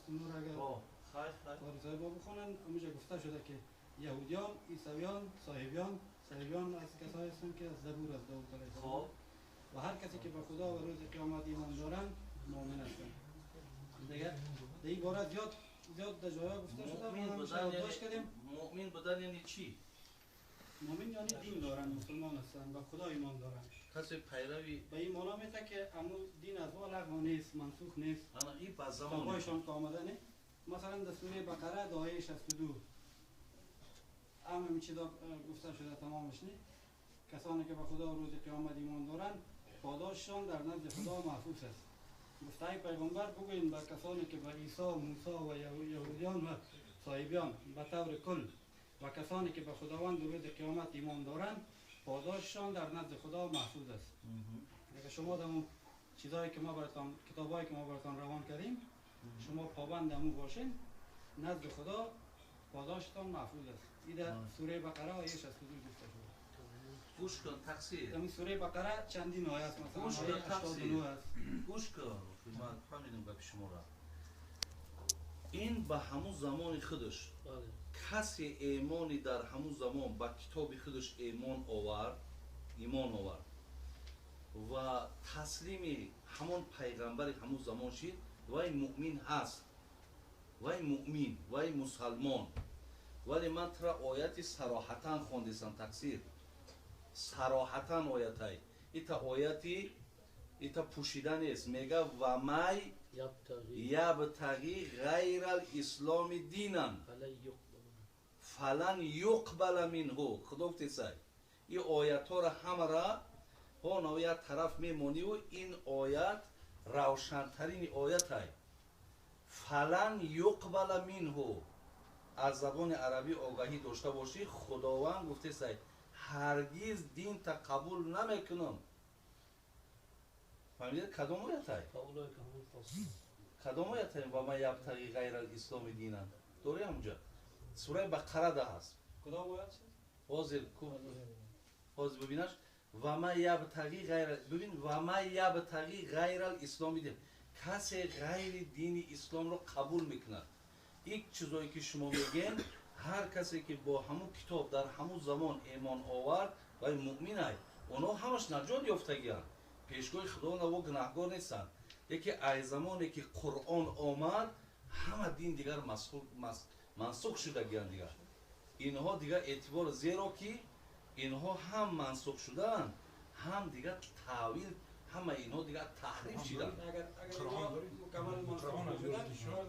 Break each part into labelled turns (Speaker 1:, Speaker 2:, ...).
Speaker 1: 69 اگر قاری صاحب بخونن، اونجا گفته شده که یهودیان، عیسویان، صاحبیان، صاحبیان از کسایی هستند که از زبور از داوود علیه السلام و هر کسی که به خدا و روز قیامت ایمان دارند مؤمن هستند. دیگه در این باره زیاد زیاد در جایا گفته شده.
Speaker 2: مؤمن
Speaker 1: ما
Speaker 2: بودن
Speaker 1: یادداشت
Speaker 2: یعنی
Speaker 1: کردیم.
Speaker 2: مؤمن بودن یعنی چی؟
Speaker 1: مؤمن یعنی دین دارن، مسلمان هستند، به خدا ایمان دارن.
Speaker 2: کسی پیروی
Speaker 1: به این معنا میته که امو دین از ما لغو نیست، منسوخ نیست.
Speaker 2: انا این به زمان
Speaker 1: کتابایشان که آمده نه. مثلا در سوره بقره آیه 62 هم این چیزا گفته شده تمامش نه. کسانی که به خدا و روز قیامت ایمان دارند پاداششان در نزد خدا محفوظ است. گفته ای پیغمبر بگویید به کسانی که به عیسی و موسی و یهودیان و صاحبیان به طور کل و کسانی که به خداوند و روز قیامت ایمان دارند پاداششان در نزد خدا محفوظ است. اگر شما در اون چیزایی که ما براتان، کتابایی که ما براتان روان کردیم، شما پابند امو باشین، نزد خدا پاداشتان محفوظ است. این در سوره بقره آیه 62 گفته شده.
Speaker 2: گوش کن تقصیر.
Speaker 1: در این سوره بقره چندین آیه است، مثلا
Speaker 2: گوش
Speaker 1: آیه
Speaker 2: کن
Speaker 1: 89
Speaker 2: تقصیر.
Speaker 1: است.
Speaker 2: گوش کن، من فهمیدم گپ شما را. این به همون زمان خودش کسی ایمانی در همون زمان به کتاب خودش ایمان آورد، ایمان آورد و تسلیم همون پیغمبر همون زمان شد، وای مؤمن هست، وای مؤمن، وای مسلمان. ولی من ترا آیتی صراحتا خواندیسم تقصیر، صراحتا آیتای ایتا آیتی ایتا پوشیده نیست. میگه و می یبتغی غیر الاسلام دینا فلن یقبل منه. خدا گفته سای این آیت ها را همه را ها یک طرف میمونی و این آیت روشنترین آیت های فلن یقبل منه. از زبان عربی آگاهی داشته باشی، خداوند گفته سای هرگز دین تا قبول نمیکنم. فهمیدید کدام آیت های؟ کدام آیت های؟ و من یبتغی غیر الاسلام دینا دوره همونجا سوره بقره ده هست.
Speaker 1: کدام آیت؟
Speaker 2: حاضر حاضر ببینش. و من یبتغی غیر، ببین و من یبتغی غیر الاسلام دین، کسی غیر دین اسلام رو قبول میکند. یک چیزایی که شما میگین، هر کسی که با همون کتاب در همون زمان ایمان آورد و مؤمن ای، اونا همش نجات یافتگیان، پیشگاه خدا نو گناهکار نیستن. یکی از زمانی که قرآن آمد همه دین دیگر منسوخ شدگیان دیگر. اینها دیگر اعتبار، زیرا که اینها هم منسوخ شدن، هم دیگر تاویل، همه اینها دیگر تحریف شدن.
Speaker 1: اگر اگر مکمل منسوخ شدن،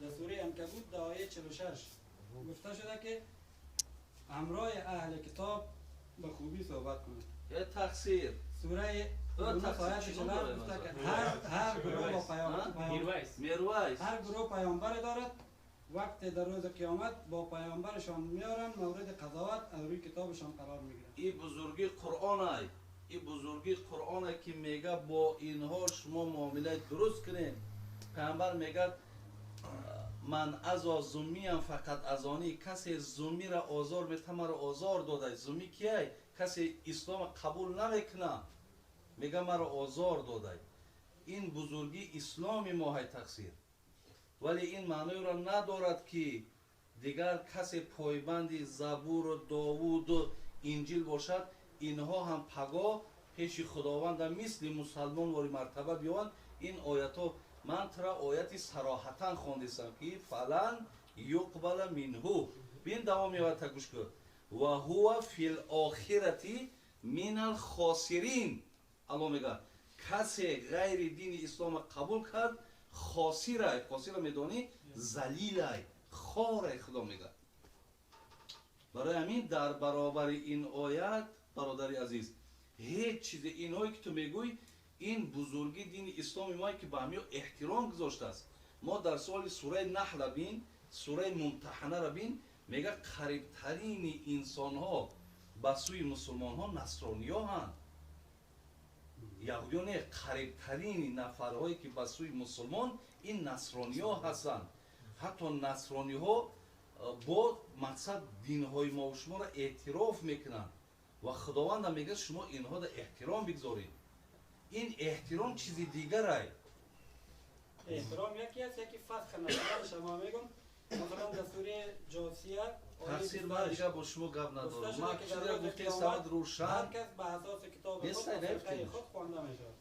Speaker 1: در سوره عنکبوت در آیه 46 گفته شده که همراه اهل کتاب به خوبی صحبت کنید.
Speaker 2: یه تقصیر.
Speaker 1: سوره آیه 47 گفته که هر گروه با پیامبر، هر گروه پیامبر دارد، وقت در روز قیامت با پیامبرشان میارن، مورد قضاوت از روی کتابشان قرار میگیرن.
Speaker 2: این بزرگی قرآن ای، این بزرگی قرآن ای که میگه با اینها شما معامله درست کنین. پیامبر میگه من ازا زمیم فقط از آنی، کسی زمی را آزار میته مرا آزار داده. زمی کیه؟ کسی اسلام قبول نمیکنه، میگه مرا آزار داده. این بزرگی اسلام ما های تقصیر. ولی این معنی را ندارد که دیگر کسی پایبند زبور و داوود و انجیل باشد، اینها هم پگاه پیش خداوند مثل مسلمان واری مرتبه بیاند. این آیت ها من ترا آیتی صراحتا خواندیستم که فلن یقبل منه. بین دوام میآید تا گوش کن. و هو فی الاخرة من الخاسرین. الله میگه کسی غیر دین اسلام قبول کرد خاسره. خاسره میدونی؟ ذلیله، خاره. خدا میگه. برای همین در برابر این آیت برادر عزیز هیچ چیز اینهایی که تو میگوی، این بزرگی دین اسلام ما که به همین احترام گذاشته است. ما در سوال سوره نحل بین، سوره ممتحنه را بین، میگه قریبترین انسان ها به سوی مسلمان ها نصرانی ها هستند. یهودیان نه، قریبترین نفرهایی که به سوی مسلمان این نصرانی ها هستند. حتی نصرانی ها با مقصد دین های ما و شما را اعتراف میکنند و خداوند هم میگه شما اینها را احترام بگذارید. Ин эҳтиром чизи дигарай.
Speaker 1: Эҳтиром яке аст, яке фасх нашудан. Шумо мегум масалан дар сураи Ҷосия
Speaker 2: тафсир ман дига бо шумо гап надорам. Ман чизе гуфте савад рӯшан.
Speaker 1: Ҳар кас ба асоси китоби худ фирқаи худ хонда мешавад.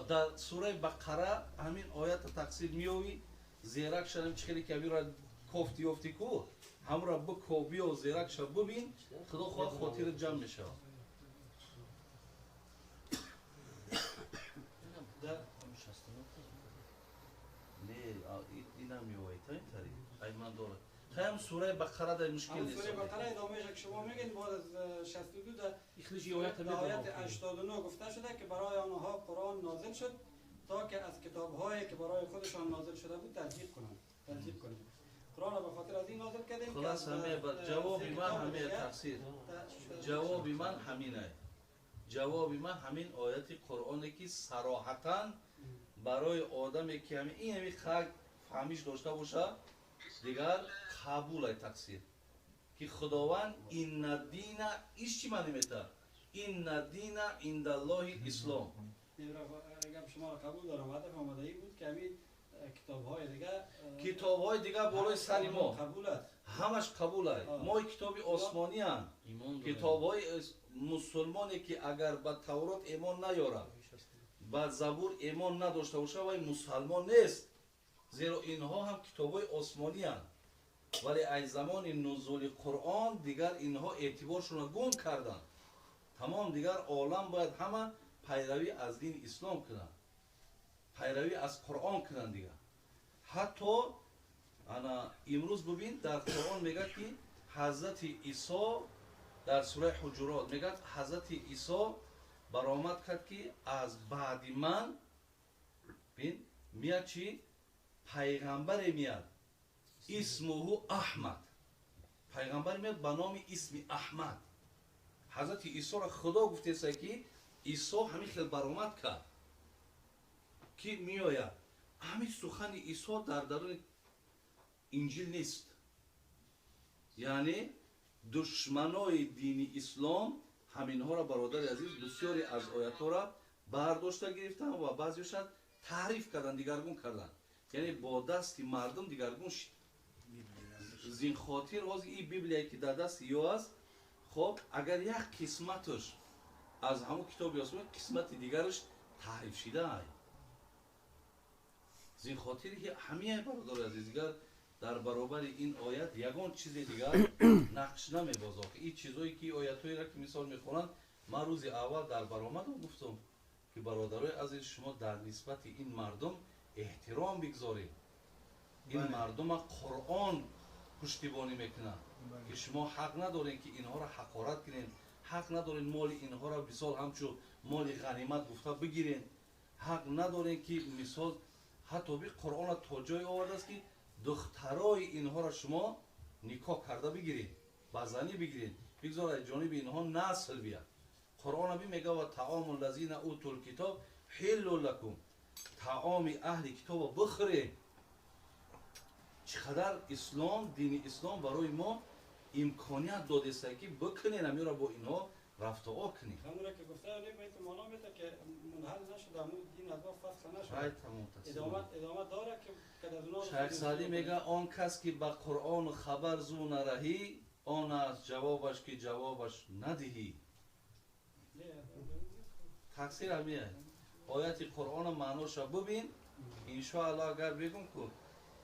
Speaker 2: Дар сураи Бақара ҳамин оята тақсир меёвӣ, зерак шавем чӣ хеле ки ҳаминро кофти ёфти ку, ҳамро бикобиё зерак ша бибин, худо хоҳад хотират ҷамъ мешавад. Не, инам меояд та ин тариқ. Ай ман дорад. Хаям сураи Бақара дар мушкил нест.
Speaker 1: Сураи Бақара идомааш ки шумо мегӯед баъд аз 62 дар ояти 89 гуфта шуда ки барои онҳо Қуръон нозил шуд то ки аз китобҳое ки барои худашон нозил шуда буд тасдиқ кунанд. Тасдиқ кунанд. Қуръонро ба хотир аз ин нозил кардем.
Speaker 2: Хулас ҳаме ҷавоби ман ҳаме тафсир. Ҷавоби ман ҳамин аст. Ҷавоби ман ҳамин ояти Қуръоне ки сароҳатан барои одаме ки ҳамин ин ҳамин хак фаҳмиш дошта бошад, дигар қабул ай тақсир. Ки Худованд инна дина иш чӣ маъни метавад? Инна дина индаллоҳи ислом.
Speaker 1: Гап шуморо қабул дорам. Ҳадаф омадаӣ буд ки ҳамин китобҳои дигар
Speaker 2: китобҳои дигар болои сари мо
Speaker 1: қабул аст.
Speaker 2: Ҳамаш қабул аст. Мо китоби осмонианд. Китобҳои мусулмоне ки агар ба Таврот имон наёрад, ба Забур имон надошта бошад, вай мусалмон нест. Зеро инҳо ҳам китобҳои осмонианд. Вале аз замони нузули Қуръон дигар инҳо эътиборшонро гум карданд. Тамом дигар олам бояд ҳама пайравӣ аз дини ислом кунанд, пайравӣ аз Қуръон кунанд дигар. Ҳатто ана имрӯз бубин дар Қуръон мегӯяд ки ҳазрати Исо дар сураи Ҳуҷурот мегӯяд ҳазрати Исо баромад кард ки аз баъди ман бин меяд чи пайғамбаре меяд исмуҳу Аҳмад. Пайғамбар меяд ба номи исми Аҳмад. Ҳазрати Исоро Худо гуфтеса ки Исо ҳамин хел баромад кард ки меояд. Ҳамин сухани Исо дар даруни Инҷил нест. Яъне душманои дини ислом ҳаминҳоро бародари азиз бисёре аз оятҳоро бардошта гирифтанд ва баъзеашон таҳриф карданд, дигаргун карданд. Яъне бо дасти мардум дигаргун шид. Зин хотир ҳозир ин библияе ки дар дасти ё аст, хоб агар як қисматаш аз ҳамон китоби осмон қисмати дигараш таҳриф шидаа. Зин хотир ҳамияи бародари азиз дигар дар баробари ин оят ягон чизи дигар нақш намебозад. Ин чизое ки оятҳоеро ки мисол мехонанд, ман рӯзи аввал дар баромадам гуфтам ки бародарои азиз шумо дар нисбати ин мардум эҳтиром бигзоред. Ин мардума Қуръон пуштибонӣ мекунад ки шумо ҳақ надоред ки инҳоро ҳақорат кунед, ҳақ надоред моли инҳоро мисол ҳамчун моли ғанимат гуфта бигиред, ҳақ надоред ки мисол ҳатто би Қуръонро то ҷое овардааст ки духтарои инҳоро шумо никоҳ карда бигиред, ба занӣ бигиред, бигзор аз ҷониби инҳо насл биёд. Қуръон би мегӯяд ва таому лазина утул китоб ҳиллу лакум, таоми аҳли китобро бихӯред. Чӣ қадар ислом, дини ислом барои мо имконият додеста ки бикунем ҳаминро бо инҳо рафтуо кунем.
Speaker 1: Ҳамонро ки гуфта маъно мета ки мунҳал нашуда, ҳамун дин аз мо фасх нашуда.
Speaker 2: Ай тамом тасдиқ.
Speaker 1: Идома дорад ки аз онҳо
Speaker 2: Шайх Саъдӣ мегӯяд он кас ки ба Қуръон хабар зу нараҳӣ, он аст ҷавобаш ки ҷавобаш надиҳӣ. Тақсир ҳамин ояти Қуръона маъноша бубин, иншоаллоҳ агар бигум ку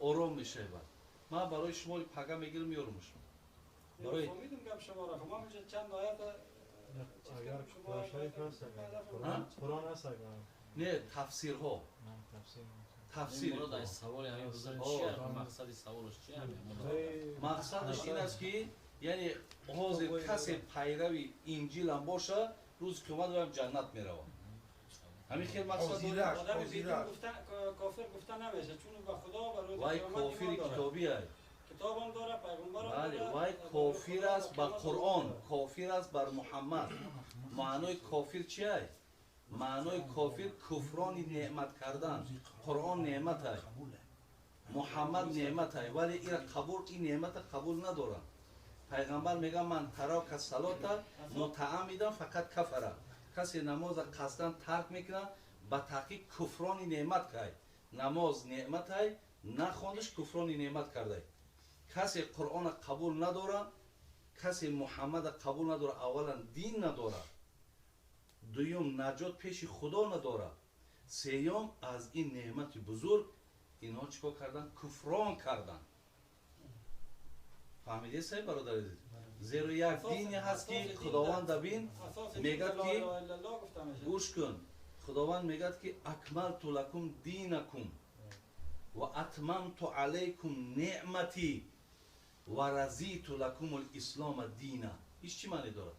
Speaker 2: ором мешавад. Ман барои шумо пага мегирам меёрам шумо. Барои
Speaker 1: фаҳмидам гап шуморо. Ман инҷа чанд оят
Speaker 3: агар Қуръон шариф ҳаст, Қуръон ҳаст агар
Speaker 2: не тафсирҳо. Тафсир.
Speaker 4: Саволи ҳамин бузург чи аст? Мақсади саволаш чи ҳамин?
Speaker 2: Мақсадаш ин аст ки яъне ҳозир касе пайрави Инҷилам боша, рӯзи қиёмат ваям ҷаннат меравад. Ҳамин хел мақсад дорад.
Speaker 1: Одами бедин гуфта кофир гуфта намешавад, чун ба Худо ва рӯзи
Speaker 2: вай
Speaker 1: қиёмат
Speaker 2: кофири
Speaker 1: имон дорад.
Speaker 2: китобӣ ай.
Speaker 1: Китобам дорад, пайғамбарам
Speaker 2: Бале,
Speaker 1: дорад.
Speaker 2: вай кофир аст ба Қуръон, кофир аст бар Муҳаммад. Маънои кофир чи ай? Маънои кофир куфрони неъмат кардан. Қуръон неъмат ай, Муҳаммад неъмат ай, вале ира қабул, ин неъмата қабул надоранд. Пайғамбар мегӯяд ман тарака салота мутааммидан фақат кафара. Касе намоза қасдан тарк мекунад, ба таҳқиқ куфрони неъмат кай. Намоз неъматай, нахондаш куфрони неъмат кардай. Касе Қуръона қабул надора, касе Муҳаммада қабул надора, аввалан дин надора, дуюм наҷот пеши Худо надора, сеюм аз ин неъмати бузург инҳо чӣ кор кардан? Куфрон кардан. Фаҳмидед, сай бародари азиз? Зеро як дине ҳаст, ки Худованд бин мегӯяд, ки гӯш кун, Худованд мегӯяд, ки акмалту лакум динакум ва атмамту алайкум неъмати ва разиту лакум лислома дина. Иш чӣ маъне дорад?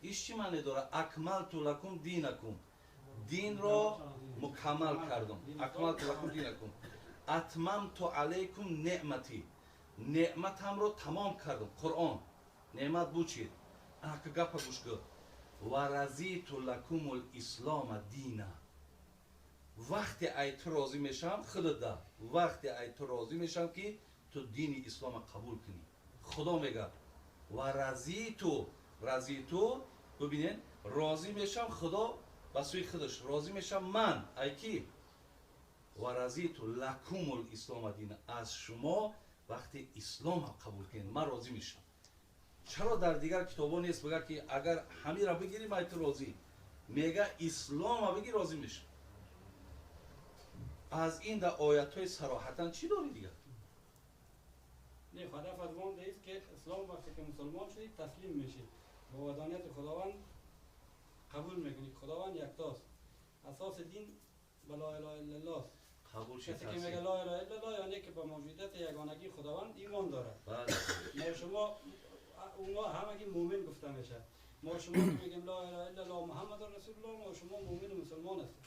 Speaker 2: Иш чӣ маъне дорад? Акмалту лакум динакум, динро мукаммал кардам. Акмалту лакум динакум, атмамту алайкум неъмати, неъматамро тамом кардам. Қуръон неъмат буд чид? Ака, гапа гӯш кун. Ва разиту лакум лислома дина. Вақте ай ту розӣ мешавам, худата, вақте ай ту розӣ мешавам, ки ту дини ислома қабул кунӣ. Худо мегӯяд ва разиту, разиту, бибинед, розӣ мешавам, Худо ба сӯи худаш розӣ мешавам ман ай ки ва разиту лакумул ислома дина, аз шумо вақте ислома қабул кунед, ман розӣ мешавам. Чаро дар дигар китобҳо нест, бигӯяд, ки агар ҳамира бигирӣ, ман ту розӣ? Мега ислома бигир, розӣ мешавам. Аз ин дар оятҳои сароҳатан чӣ дорӣ дигар?
Speaker 1: Не, ҳадаф аз он аст, ки ислом вақте ки мусулмон шудӣ, таслим мешӣ ба ваҳдонияти Худованд, қабул мекунӣ, Худованд яктост, асоси дин ба ла илаҳа иллаллоҳ аст.
Speaker 2: Қабул ши.
Speaker 1: Касе ки мегӯяд ла илаҳа иллаллоҳ, яъне ки ба мавҷудияти ягонагии Худованд имон дорад.
Speaker 2: Бале.
Speaker 1: Мо шумо, اونا همگی مؤمن گفته میشه. ما شما که میگیم لا اله الا الله محمد رسول الله، ما شما مؤمن و مسلمان هستیم.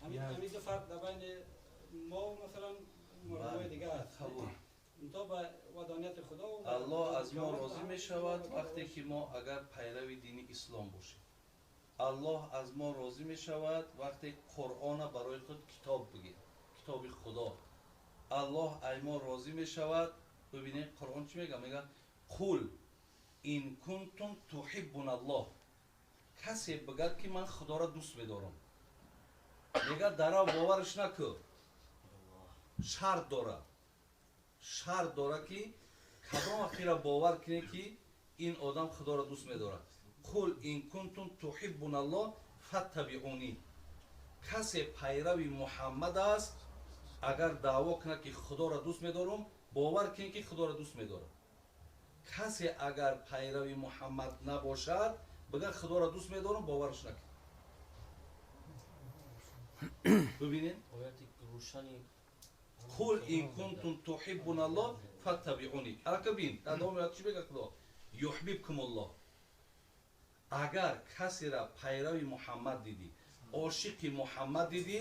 Speaker 1: همین دو فرق در بین ما و مثلا مردمای دیگه هست.
Speaker 2: قبول.
Speaker 1: تا به وحدانیت خدا و
Speaker 2: Аллоҳ аз мо розӣ мешавад, вақте ки мо агар пайрави дини ислом бошем. Аллоҳ аз мо розӣ мешавад, вақте Қуръона барои худ китоб бигир, китоби Худо. Аллоҳ ай мо розӣ мешавад. Бибинед, Қуръон чӣ мега? Мега қул ин кунтум туҳиббуна Аллоҳ. Касе бигӯяд, ки ман Худоро дӯст медорам, мега дарав бовараш накӯ. Шарт дорад, шарт дорад, ки кадом вақтира бовар кунед, ки ин одам Худоро дӯст медорад. Қул ин кунтум туҳиббуна Аллоҳ фаттабиъунӣ. Касе пайрави Муҳаммад аст, агар даъво кунад, ки Худоро дӯст медорам, бовар кунед, ки Худоро дӯст медорад. Касе агар пайрави Муҳаммад набошад, бигӯяд Худоро дӯст медорам, бовараш накунед. Бибинед.
Speaker 4: Ояти рӯшани.
Speaker 2: Қул ин кунтум туҳиббуна Аллоҳ фаттабиъунӣ. Арака бин, дар давоми оят чӣ мегӯяд Худо? Юҳбибкумуллоҳ. Агар касера пайрави Муҳаммад дидӣ, ошиқи Муҳаммад дидӣ,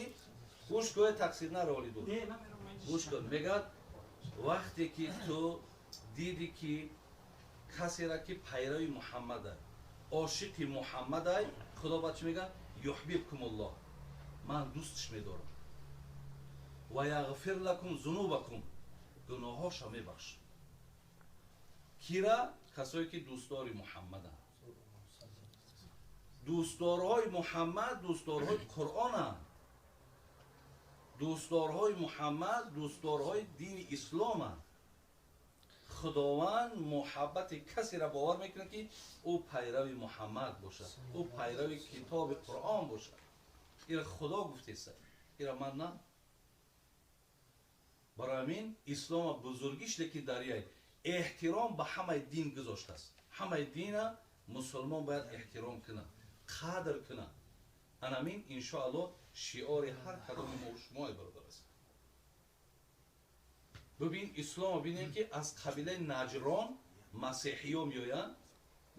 Speaker 2: гӯш кӯе, тақсир нароли ду, гӯш кун. Мегӯяд, вақте ки ту дидӣ, ки касера ки пайрави Муҳаммадай, ошиқи Муҳаммадай, Худо баъд чӣ мегӯяд? Юҳбибкумуллоҳ, ман дӯстш медорам, ва яғфир лакум зунубакум, гуноҳоша мебахшам. Кира? Касое ки дӯстдори Муҳаммаданд. Дӯстдорҳои Муҳаммад дӯстдорҳои Қуръонанд, дӯстдорҳои Муҳаммад дӯстдорҳои дини исломанд. Худованд муҳаббати касеро бовар мекунад, ки ӯ пайрави Муҳаммад бошад, ӯ пайрави китоби Қуръон бошад. Ира Худо гуфтеса, ира ман на. Барои ҳамин ислома бузургиш леки дарияй эҳтиром ба ҳамаи дин гузоштааст. Ҳамаи дина мусулмон бояд эҳтиром кунад, қадр кунад. Анамин, иншоаллоҳ, шиори ҳар кадоми мо шумо, бародар аст. Бибин, ислома бинем, ки аз қабилаи Наҷрон масеҳиё меоянд.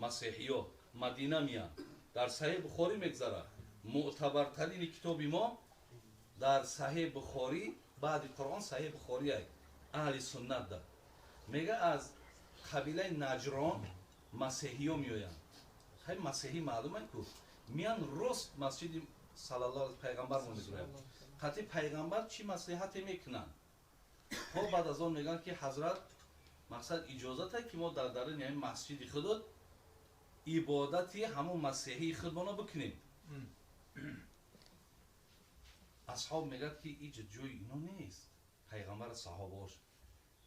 Speaker 2: Масеҳиё Мадина меянд. Дар Саҳеҳ Бухорӣ мегзарад, мӯътабартарини китоби мо дар Саҳеҳ Бухорӣ, баъди Қуръон Саҳеҳ Бухорӣ аҳли суннат да. Мега, аз қабилаи Наҷрон масеҳиё меоянд. Хай, масеҳӣ маълума ку. Меянд, рост масҷиди саллаллоҳу пайғамбар мо мегӯянд. Қатъи пайғамбар чӣ маслиҳате мекунанд? Хоб, баъд аз он мегӯянд, ки ҳазрат, мақсад, иҷозате, ки мо дар даруни ҳамин масҷиди худот ибодати ҳамун масеҳии худмона бикунем. Асҳоб мегӯяд ки иҷа ҷои ино нест. Пайғамбар саҳобаош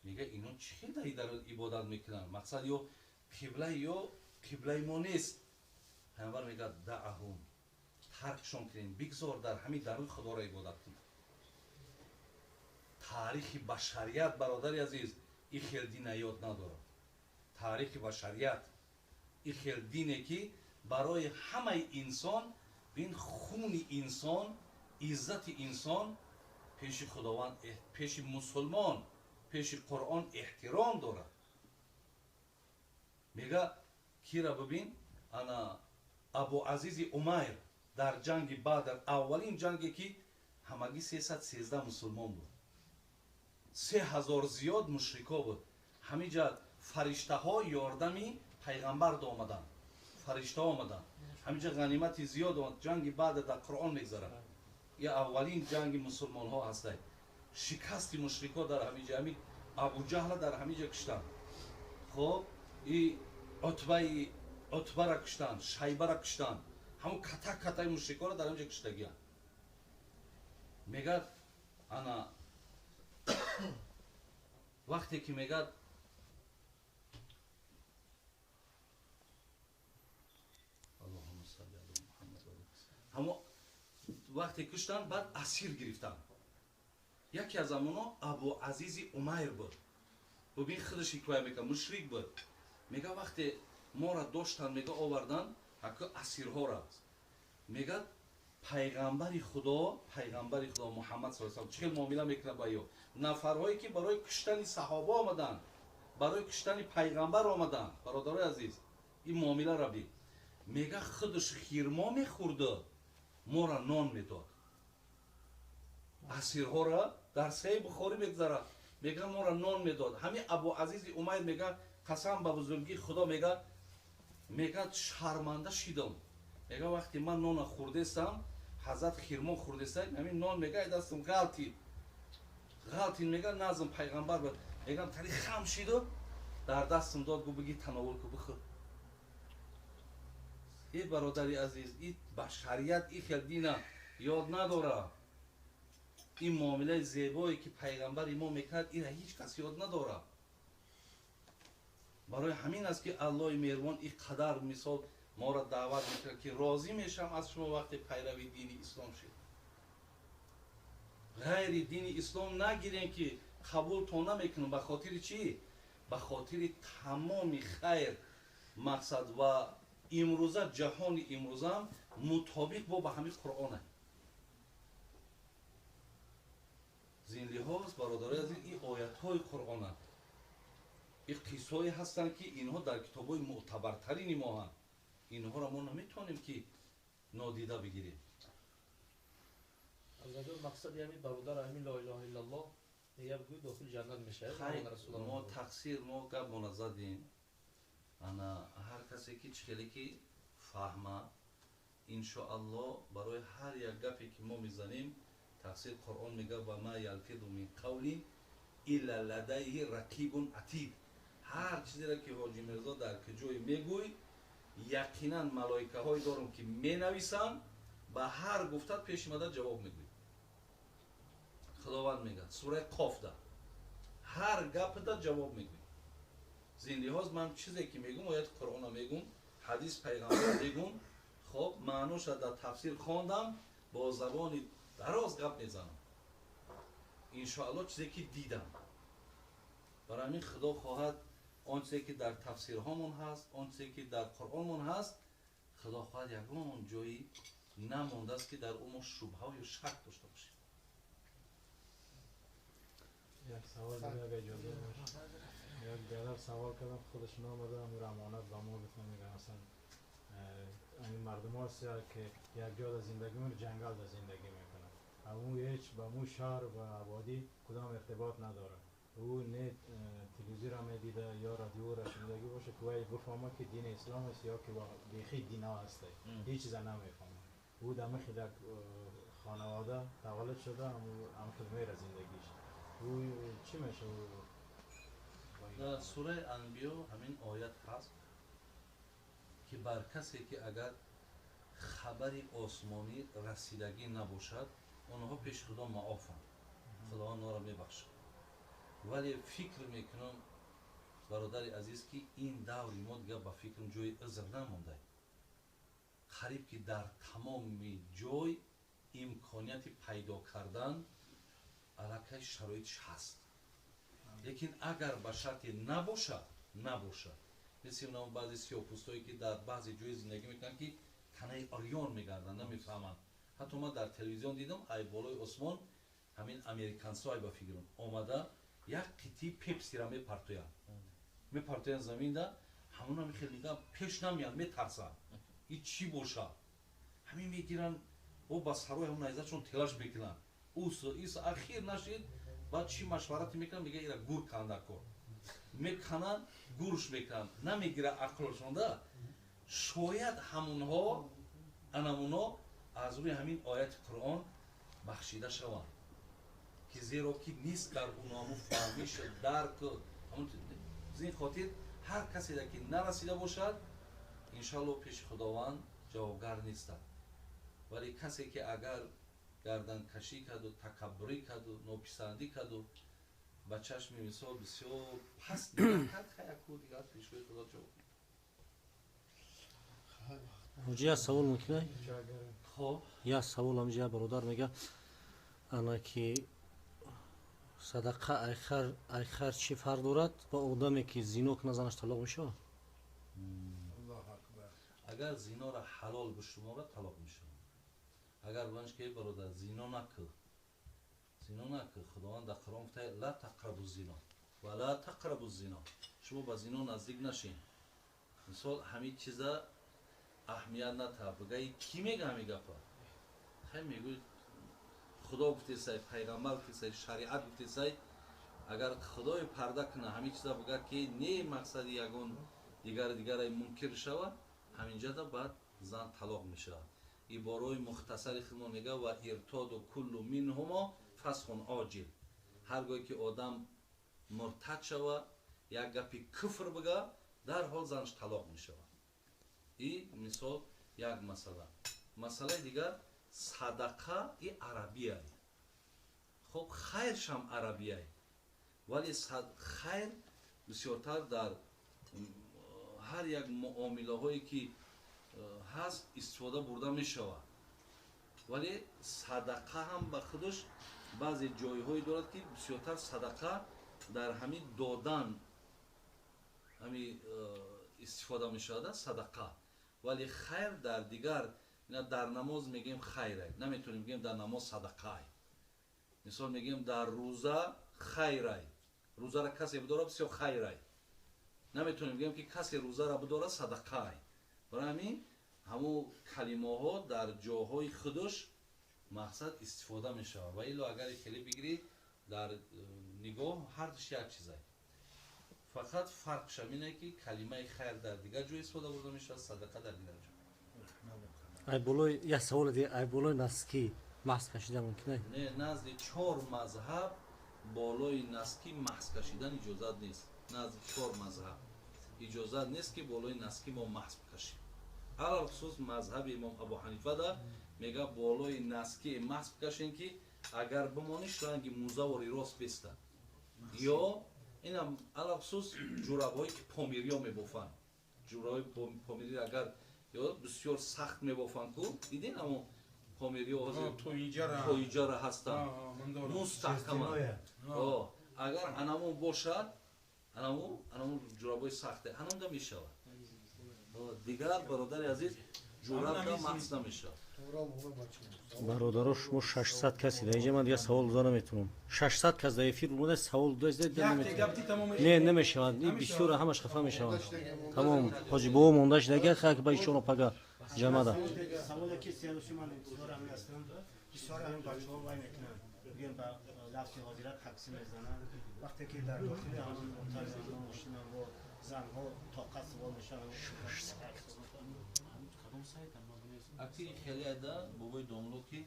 Speaker 2: мегӯяд ино чӣ хел дар дар ибодат мекунанд? Мақсад ё қибла ё қиблаи мо нест. Пайғамбар мегӯяд даъҳум, таркшон кунем, бигзор дар ҳамин даруи худоро ибодат кунанд. Таърихи башарият бародари азиз ин хел дина ёд надорад. Таърихи башарият ин хел дине ки барои ҳамаи инсон бин хуни инсон, иззати инсон пеши Худованд, пеши мусулмон, пеши Қуръон эҳтиром дорад. Мега кира бибин, ана Абу Азизи Умайр дар ҷанги Бадр, аввалин ҷанге ки ҳамагӣ 313 мусулмон буд, 3000 зиёд мушрико буд. Ҳамиҷа фариштаҳо ёрдами пайғамбар омаданд, фариштаҳо омаданд. Ҳамиҷа ғанимати зиёд омад. Ҷанги Бадр дар Қуръон мегзарад. Я аввалин ҷанги мусулмонҳо ҳастай. Шикасти мушрико дар ҳамиҷа, ҳамин Абуҷаҳла дар ҳамиҷа куштанд. Хоб, и Утбара куштанд, Шайбара куштанд. Ҳамун катак катаи мушрикоро дар ҳамиҷа куштагиянд. Мегӯяд ана вақте ки мегӯяд Аллоҳумма салли ала Муҳаммад ва ҳамун вақте куштанд, баъд асир гирифтанд. Яке аз амоно Абу Азизи Умайр буд. Бубин худаш ҳикоя мекард, мушрик буд. Мега вақте моро доштанд, мега оварданд ҳаку асирҳоро. Мегӯяд пайғамбари Худо, пайғамбари Худо Муҳаммад саллаллоҳу алайҳи васаллам чӣ хел муомила мекунад ба ё нафарҳое ки барои куштани саҳоба омаданд, барои куштани пайғамбар омаданд. Бародарои азиз, ин муомиларо бин. Мега худаш хирмо мехӯрду, моро нон медод. Асирҳоро дар Саҳеҳи Бухорӣ мегузарад. Мега моро нон медод. Ҳамин Абу Азизи Умайр мега қасам ба бузургии Худо мега, мега шарманда шидам. Мега вақте ман нона хӯрдестам, ҳазрат хирмо хӯрдестам, ҳамин нон мега ай дастам ғалтид. Ғалтид мега назм пайғамбар буд. Мегам тари хам шиду дар дастам дод, гу бигӣ тановул ку бихӯр. Эй бародари азиз, ин башарият ин хел дина ёд надорад. Ин муомилаи зебое ки пайғамбари мо мекард, инро ҳеҷ кас ёд надорад. Барои ҳамин аст ки Аллоҳи меҳрубон ин қадар мисол моро даъват мекунад ки розӣ мешавам аз шумо вақте пайрави дини ислом шед. Ғайри дини ислом нагирем ки қабултон намекунам. Ба хотири чӣ? Ба хотири тамоми хайр мақсад ва имрӯза ҷаҳони имрӯзаам мутобиқ бо ба ҳамин Қуръон аст. Зин лиҳоз бародарои азиз, ин оятҳои Қуръонанд, ин қиссҳое ҳастанд ки инҳо дар китобҳои мӯътабартарини мо ҳанд. Инҳоро мо наметавонем ки нодида бигирем.
Speaker 4: Ҳазратҷон, мақсади ҳамин бародар ҳамин ло илоҳа иллаллоҳ мегӯяд гӯй дохили ҷаннат мешавад.
Speaker 2: Мо тақсир, мо гапмона задем. Ана ҳар касе ки чӣ хеле ки фаҳма, иншоаллоҳ барои ҳар як гапе ки мо мезанем, тақсир Қуръон мегӯяд ва ма ялфиду мин қавлин илла ладайҳи рақибун атид. Ҳар чизеро ки Ҳоҷи Мирзо дар куҷое мегӯй, яқинан малоикаҳое дорам ки менависанд, ба ҳар гуфтат пеш омада ҷавоб мегӯй. Худованд мегӯяд сураи Қофда ҳар гапда ҷавоб мегӯй. Зин лиҳоз ман чизе ки мегӯм, ояти Қуръонро мегӯм, ҳадис пайғамбар мегӯм, хоб маъноша дар тафсир хондам, бо забони дароз гап мезанам. Иншоаллоҳ чизе ки дидам. Барои ҳамин Худо хоҳад он чизе ки дар тафсирҳомон ҳаст, он чизе ки дар Қуръонмон ҳаст, Худо хоҳад ягон ҷои намондааст ки дар ӯ мо шубҳа ё шак дошта бошем.
Speaker 3: Як савол дигар иҷоза бошад. Як бародар савол кардам, худаш номада, амир амонат ба мо гуфтан, мегӯяд масалан ин мардум ҳаст ки як ҷо дар зиндагӣ мекунанд, ҷангал дар зиндагӣ мекунанд. Аммо ҳеҷ ба мӯ шаҳр ва ободӣ кудом иртибот надорад. Ӯ не телевизион медида ё радиоро шунидагӣ бошад ки вай бифаҳмад ки дини ислом аст ё ки бехи дина ҳаст. Ҳеҷ чиза намефаҳмад. Ӯ дар михи дар хонавода таваллуд шуда, ҳамхел мера зиндагиш. Ӯ чӣ мешавад?
Speaker 2: Дар сураи Анбиё ҳамин оят ҳаст ки бар касе ки агар хабари осмонӣ расидагӣ набошад, онҳо пеши Худо маофанд, Худованд онҳоро мебахшад. Вале фикр мекунам, бародари азиз, ки ин даври мо дигар ба фикрам ҷои узр намонда. Қариб ки дар тамоми ҷой имконияти пайдо кардан аллакай шароитш ҳаст. Лекин агар ба шарте набошад, набошад, мисли онам баъзе сиёҳпӯстое ки дар баъзе ҷои зиндагӣ мекунанд, ки танаи урён мегарданд, намефаҳманд. Ҳатто ман дар телевизион дидам, ай болои осмон ҳамин американсо, ай ба фикрам, омада як қитъи пепсира мепартоянд, мепартоянд заминда, ҳамона мехел нигаҳ пеш намеянд, метарсанд, и чӣ бошад. Ҳамин мегиранд, о ба сарои ҳамон найзачон телаш мекунанд, ус ис ахир нашид. Баъд чӣ машварате мекунанд, мега ира гур канда кор мекунанд, гурш мекунанд, намегира ақлшонда. Шояд ҳамунҳо анамуно аз рӯи ҳамин ояти Қуръон бахшида шаванд, ки зеро ки нест дар уно фаҳмиш, дарк. Аз ин хотир ҳар каседа ки нарасида бошад, иншалло пеши Худованд ҷавобгар нестад. Вале касе ки агар гарданкашӣ карду, такаббурӣ карду, нописандӣ карду, ба чашми мисол бисёр паст нигоҳ кард, хаяку дигар пешрӯи Худо ҷавоб.
Speaker 4: Ҳоҷи, як савол мумкин?
Speaker 2: Хоб.
Speaker 4: Як савол. Ҳамҷа бародар мега, ана ки садақа айхар чӣ фарқ дорад ва одаме ки зино кунад, занаш талоқ мешавад?
Speaker 2: Агар зинора ҳалол бишуморад, талоқ мешавад. Агар гӯянд ки бародар, зино накӯ, зино накӯ, Худованд дар Қуръон гуфта: ла тақрабу зино ва ла тақрабу зино, шумо ба зино наздик нашин. Мисол, ҳамин чиза аҳамият натаҳ, бигаи кӣ мега ҳамин гапа? Хай, мегӯй Худо гуфтесай, пайғамбар гуфтесай, шариат гуфтесай. Агар Худои парда куна, ҳамин чиза бига ки не, мақсади ягон дигари дигаре мункир шавад, ҳаминҷада баъд зан талоқ мешавад. Ибораи мухтасари худмон мега: ва иртоду куллу минҳумо фасхун оҷил. Ҳар гоҳе ки одам муртад шава, як гапи куфр бига, дарҳол занаш талоқ мешавад. И мисол як масъала. Масъалаи дигар, садақа и арабияй, хоб, хайршам арабияй, вале хайр бисёртар дар ҳар як муомилаҳое ки ҳаст истифода бурда мешавад. Вале садақа ҳам ба худаш баъзе ҷойҳое дорад, ки бисёртар садақа дар ҳамин додан ҳами истифода мешавад садақа. Вале хайр дар дигар, дар намоз мегӯем хайрай, наметавонем бигӯем дар намоз садақай. Мисол, мегӯем дар рӯза хайрай, рӯзара касе бидорад, бисёр хайрай, наметавонем бигӯем ки касе рӯзара бидорад, садақай. Барои ҳамин ҳамун калимаҳо дар ҷоҳои худаш мақсад истифода мешавад. Ва илло агар хеле бигирӣ дар нигоҳ, ҳардуш як чизай, фақат фарқш ҳамине ки калимаи хайр дар дигар ҷой истифода бурда мешавад, садақа дар дигар ҷой.
Speaker 4: Ай болои як савол дига, ай болои носки маҳз кашида мумкин?
Speaker 2: Не, назди чор мазҳаб болои носки маҳз кашидан иҷозат нест. Назди чор мазҳаб иҷозат нест, ки болои носки мо маҳз бикашем. Алалхусус мазҳаби имом Абу Ҳанифада мега, болои носки маҳз бикашем, ки агар бимониш, ранги музавори рост беста. Ё инам алалхусус ҷурабҳое ки помириё мебофанд, ҷурабҳои помири агар ё бисёр сахт мебофанд ку, дидин амо помириё тоиҷара ҳастанд, мустаҳкаманд. Агар анамон бошад, анамон ҷурабҳои сахте, анамда мешавад. Дигар, бародари азиз, ҷурабда маҳз намешавад.
Speaker 4: Бародаро, шумо 600 каси дар инҷа, ман дигар савол дода наметавонам. 600 кас дар эфир буда, савол дода не намешавад. Ин бисёра, ҳамаш хафа мешаванд. Тамом, ҳоҷи бобо монда шудага, хак ба ишоро пага ҷамада.
Speaker 5: Саволе ки сиёси ман интизор ҳамин ҳастам. Бисёр ҳамин бачаҳо вай мекунанд, бигем ба лафзи ҳозира такси мезананд. Вақте ки дар дохили ҳамон мошинам бо занҳо тоқат савол мешаванд.
Speaker 2: Аки хелеада, бобои домло, ки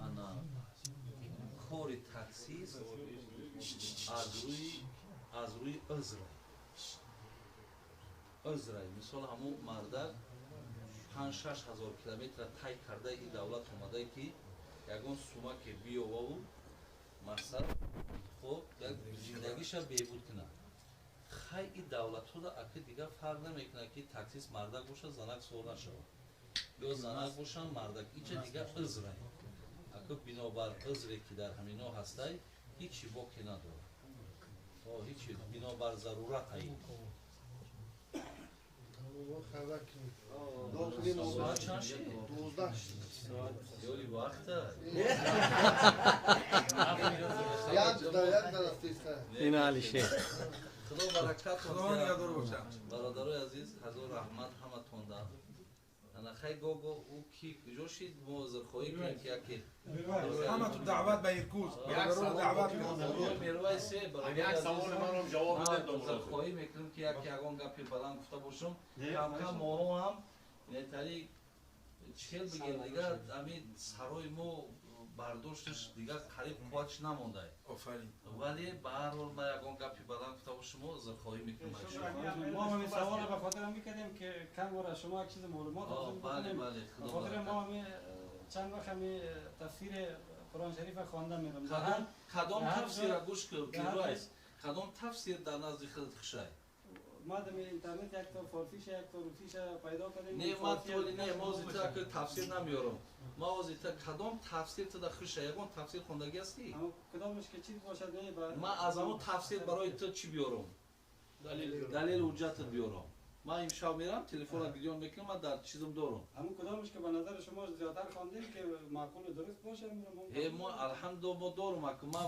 Speaker 2: ана кори таксист аз рӯи узр. узрай. Мисол ҳамун мардак 5-6 ҳазор километр тай карда и давлат омада ки ягон сумаке биёваву мақсад хоб як зиндагиша беҳбуд кунад. Хай и давлатҳода аки дигар фарқ намекунад ки таксист мардак бошад, занак суор нашавад. Ё занак бошанд, мардак. Инча дигар узрай. Аки бинобар узре ки дар ҳамино ҳастай, ҳичи боке надорад. Ҳичи бинобар зарурат ай. Соат чанд шид? 12. Ёли вақта.
Speaker 4: Ина Алишер.
Speaker 2: Худо баракатон диҳад. Бародарои азиз, ҳазор раҳмат ҳаматонда. Ана хай гого ӯ ки куҷо шид, мо узрхоҳӣ кунем ки яке
Speaker 6: ҳамату даъват ба Иркутск. Бародароро даъват
Speaker 2: кунем. Мервай се бародари
Speaker 7: Як саволи манам ҷавоб бидед.
Speaker 2: Узрхоҳӣ мекунем ки яке ягон гапи баланд гуфта бошам. Камкам моҳо ҳам нетари чел бигем дигар ҳамин сарои мо бардошташ дигар қариб қувватш намонда.
Speaker 6: Офарин.
Speaker 2: Вале ба ҳар ҳол ман ягон гапи баланд гуфта бошам, узрхоҳӣ мекунам.
Speaker 1: Мо ҳамин саволро ба хотирам мекардем ки кам бора шумо як чиз маълумот ҳосил
Speaker 2: Бале,
Speaker 1: бикунем.
Speaker 2: бале,
Speaker 1: Ба хотири мо ҳамин чанд вақт ҳамин тафсири Қуръон шарифа хонда мерам.
Speaker 2: Кадом тафсира гӯш кун, Мирвайс? Кадом тафсир дар назди худат хушай?
Speaker 1: Ма дар интернет як то форсиша, як то русиша пайдо кардем.
Speaker 2: Не, ма толи не, ма ози та тафсир намеёрам. Ма ози та кадом тафсир туда хуша? Ягон тафсир хондагӣ ҳастӣ?
Speaker 1: Кадомаш ки чиз бошад, не ба
Speaker 2: Ма аз ҳамон тафсир барои ту чӣ биёрам? Далел ҳуҷҷатат биёрам. Ман имшаб мерам, телефонро гирён мекунам, ман дар чизам дорам.
Speaker 1: Ҳамон кадомаш ки ба назари шумо зиёдтар хондем ки маъқул ва дуруст бошад,
Speaker 2: Э, мо алҳамдулиллоҳ мо дорам, аку ман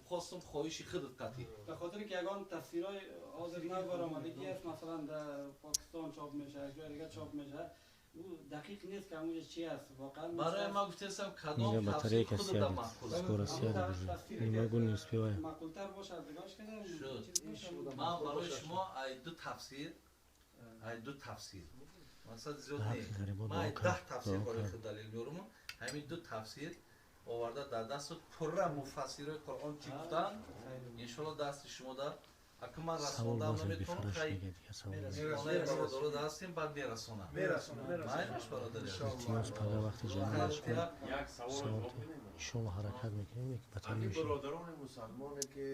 Speaker 2: хостам хоҳиши худат қатъӣ.
Speaker 1: Ба хотири ки ягон тафсирҳои ҳозир нав баромадагӣ аст, масалан дар Покистон чоп мешавад, як ҷои дигар чоп мешавад, ӯ дақиқ нест ки ҳамонҷо чи аст. Воқеан
Speaker 2: Барои ман гуфтаистам кадом
Speaker 4: Инҷа
Speaker 2: тафсир
Speaker 4: батарейка
Speaker 2: худата
Speaker 4: сядет.
Speaker 2: маъқул аст.
Speaker 4: Скоро сядет уже. Не могу, не успеваю.
Speaker 1: Маъқултар бошад, нигоҳш кардам.
Speaker 2: Шуд.
Speaker 1: Чиз бошад.
Speaker 2: Ман барои шумо ай ду тафсир, ай ду тафсир. Масалан зиёд не.
Speaker 4: Ҳаққи ғарибо
Speaker 2: Ман ай
Speaker 4: дуо
Speaker 2: 10
Speaker 4: кард.
Speaker 2: тафсир
Speaker 4: Дуо
Speaker 2: барои
Speaker 4: кард.
Speaker 2: худ далел меорам. Ҳамин ду тафсир оварда дар дасту пурра муфассирои Қуръон чӣ гуфтанд, иншоалло дасти шумо дар. Аку ман
Speaker 4: Савол
Speaker 2: расондам
Speaker 4: бошад,
Speaker 2: наметавонам,
Speaker 4: бифараш
Speaker 2: хай
Speaker 4: мегӯяд дигар савол.
Speaker 2: хонаи бародаро ҳастем, баъд мерасонам.
Speaker 6: Мерасонам.
Speaker 2: Майлаш бародари азиз.
Speaker 4: Илтимос, пага вақти ҷамъ
Speaker 2: Хайр,
Speaker 7: Як савол
Speaker 4: савол
Speaker 7: ҷавоб бидем.
Speaker 4: иншоалло ҳаракат мекунем, ки батар
Speaker 7: ҳамин
Speaker 4: мешавад.
Speaker 7: бародарони мусалмоне ки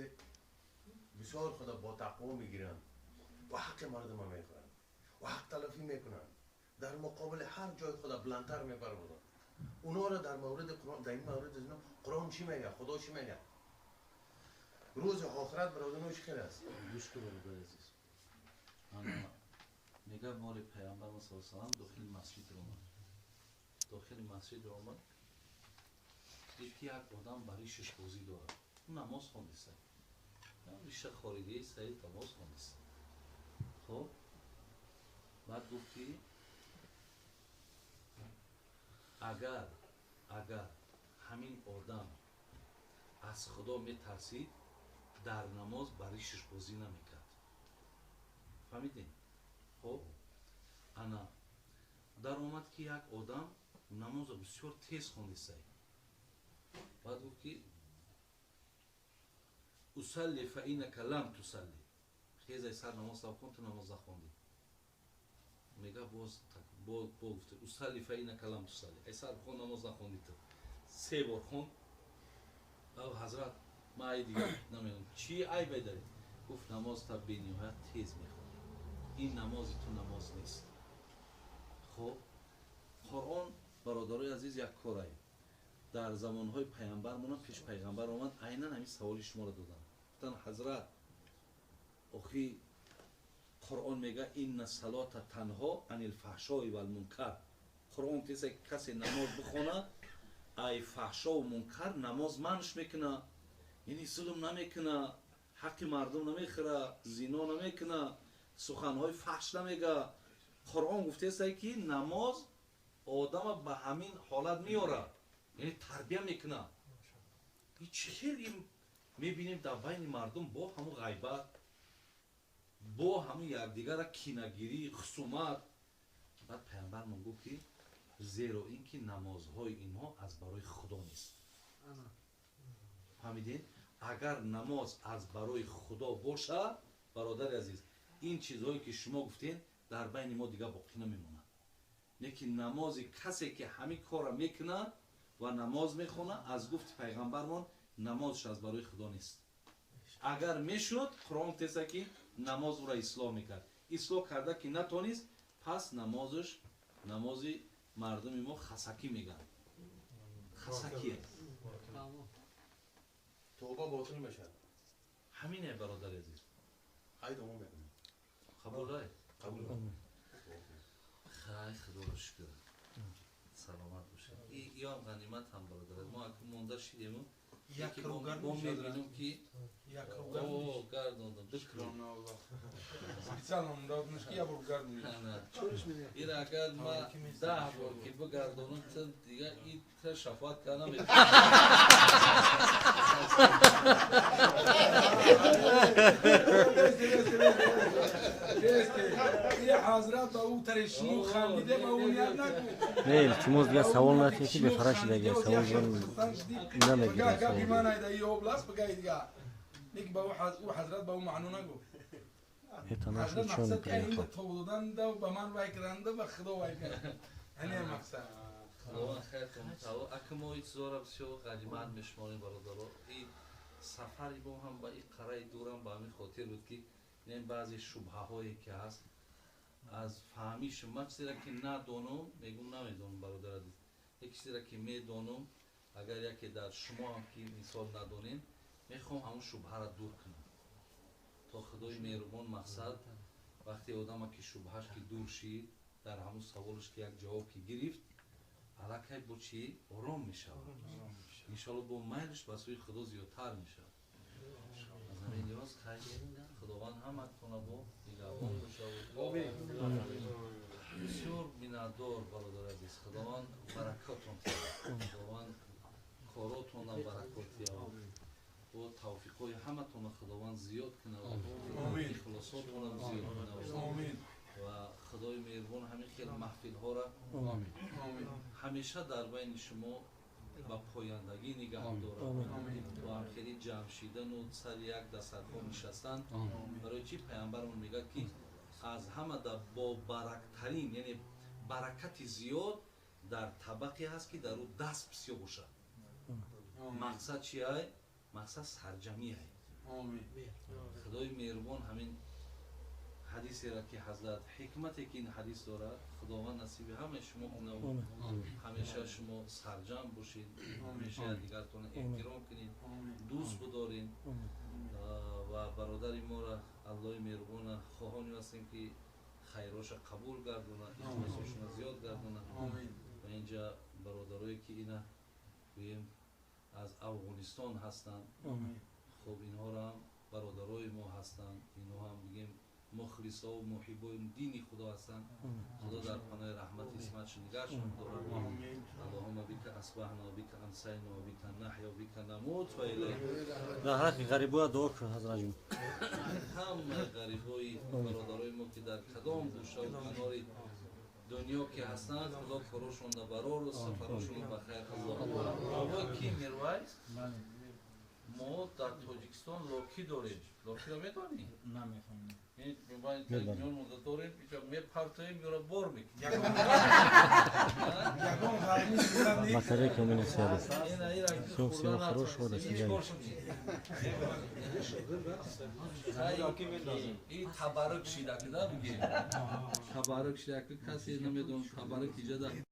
Speaker 7: бисёр худа бо тақво мегиранд ва ҳаққи мардума мехӯранд ва ҳақ талафӣ мекунанд, дар муқобили ҳар ҷои худа баландтар мепарвозанд, унора дар мавриди Қуръон, дар ин маврид аз ино Қуръон чӣ мегӯяд, Худо чӣ мегӯяд, рӯзи охират бародароно чӣ хел аст?
Speaker 2: Гӯш кун бародари азиз. Ана мега бори пайғамбар саллаллоҳу алайҳи васаллам дохили масҷид омад. Дохили масҷид омад. Дид ки як одам ба ришаш бозӣ дорад. Ӯ намоз хондиста. Риша хоридии саид намоз хондиста. Хоб баъд гуфт ки агар ҳамин одам аз Худо метарсид, дар намоз ба ришаш бозӣ намекард. Фаҳмидем? Хоб ана даромад ки як одам намозро бисёр тез хондисай. Баъд гуфт ки усалли фа иннака лам тусалли. Хезай сар намоз хон, ту намоз нахондӣ. Мега боз бо гуфта усалли фа иннака лам тусалли. Ай сар хон, намоз нахондӣ ту. Се бор хон. Ав ҳазрат, ман ай дигар намедонам чӣ айбе дарӣ. Гуфт намоз та бениҳоят тез мехонӣ. Ин намози ту намоз нест. Хоб Қуръон бародарои азиз як корае. Дар замонҳои пайғамбармона пеш пайғамбар омад, айнан ҳамин саволи шуморо доданд. Гуфтанд ҳазрат, охи Қуръон мега инна салота танҳо анил фаҳшои вал мункар. Қуръон кесе касе намоз бихона, ай фаҳшову мункар намоз манш мекуна, яъне зулм намекуна, ҳаққи мардум намехӯра, зино намекуна, суханҳои фаҳш намега. Қуръон гуфтаест ки намоз одама ба ҳамин ҳолат меорад, яъне тарбия мекуна. Чӣ хел мебинем дар байни мардум бо ҳамун ғайбат, бо ҳамун якдигара кинагирӣ, хусумат. Баъд пайғамбармон гуфт ки зеро ин ки намозҳои инҳо аз барои Худо нест. Фаҳмидед? Агар намоз аз барои Худо бошад, бародари азиз, ин чизҳое ки шумо гуфтед дар байни мо дига боқӣ намемонад. Лекин намози касе ки ҳамин корро мекунад ва намоз мехонад, аз гуфти пайғамбармон намозш аз барои Худо нест. Агар мешуд, Қуръон теса ки намоз ӯро ислоҳ мекард. Ислоҳ карда ки натонист, пас намозш намози мардуми мо хасакӣ мегӯянд. Хасакие.
Speaker 7: Тавба ботил мешавад.
Speaker 2: Ҳамине, бародари азиз.
Speaker 7: Ҳай давом мекунем.
Speaker 2: Қабул ай?
Speaker 7: Қабул.
Speaker 2: Хай, Худоро шукр. Саломат бошед. Иам ғанимат ҳам, бародар. Мо акун монда шидему мо мебинем ки о гардондам ду круг.
Speaker 6: Специально доднаш ки я бор гардонӣ.
Speaker 2: Ира агар ма 10 бор ки бигардонам, ту дига и та шафоат карда наметавонӣ.
Speaker 4: Не, илтимос, дига савол натиҳед ки бефара шидаги савол намегирад.
Speaker 2: Худованд хайртон мутаъол. Ака мо ин чизоро бисёр ғанимат мешуморем, бародаро. Ин сафари мо ҳам ба ин қараи дурам ба ҳамин хотир буд ки баъзе шубҳаҳое ки ҳаст аз фаҳмиш ман чизеро ки надонам мегӯм намедонам, бародар азиз. Як чизеро ки медонам, агар яке дар шумо ҳам ки мисол надонем, мехоҳам ҳамон шубҳаро дур кунам то Худои меҳрубон. Мақсад вақте одама ки шубҳаш ки дур шид, дар ҳамон саволаш ки як ҷавоб ки гирифт, аллакай бо чӣ ором мешавад, иншоалло бо майлш ба сӯи Худо зиёдтар мешавад. Аз ҳамин лиҳоз хайр, Худованд ҳаматона бо нигаҳбон бошад. Бисёр миннатдор, бародар азиз. Худованд баракотон диҳад, Худованд коротонам баракот диҳад, бо тавфиқҳои ҳаматона Худованд зиёд кунад, ихлосотонам зиёд кунад ва Худои меҳрубон ҳамин хел маҳфилҳоро ҳамеша дар байни шумо ба пояндагӣ нигаҳ дорад ва ҳамхели ҷамъ шидану сари як дастархон нишастан. Барои чӣ пайғамбармон мегӯяд ки аз ҳама бобарактарин, яъне баракати зиёд дар табақе ҳаст ки дар ӯ даст бисёр бошад. Мақсад чи ай? Мақсад сарҷамӣ ай. Худои меҳрубон ҳамин ҳадисеро ки ҳазрат ҳикмате ки ин ҳадис дорад, Худованд насиби ҳамаи шумо кунад. Ҳамеша шумо сарҷамъ бошед, ҳамеша якдигартона эҳтиром кунед, дӯст бидоред ва бародари моро Аллоҳи меҳрубона хоҳонем ҳастем ки хайроша қабул гардонад, ихлосошона зиёд гардонад. Ва инҷа бародарое ки ина гӯем аз Афғонистон ҳастанд, хуб инҳоро ҳам бародарои мо ҳастанд, инҳо ҳам бигем мухлисо ва муҳибои дини Худо ҳастанд. Худо дар паноҳи раҳмати исматш нигаҳшон дорад. Аллоҳумма бика асбаҳна ва бика амсайна ва бика наҳя ва бика намут ва илайк.
Speaker 4: Дар ҳаққи ғарибоя дуо кун, ҳазратҷон.
Speaker 2: Ҳамаи ғарибои бародарои мо ки дар кадом гӯшаву канори дунё ки ҳастанд, Худо корошонро барору сафарошонро ба хайр. Аллоҳ ки Мирвайс, мо дар Тоҷикистон локӣ дорем. Локиро медонӣ?
Speaker 3: Намефаҳмам.
Speaker 2: Дорем, мепартоем, ёро бор мекунем.
Speaker 4: Батарейка у меня сядет. Всё, всего хорошего, до свидания.
Speaker 2: Табаррук шидаки да бигем. Табаррук шидаки касе намедонам табаррук иҷода.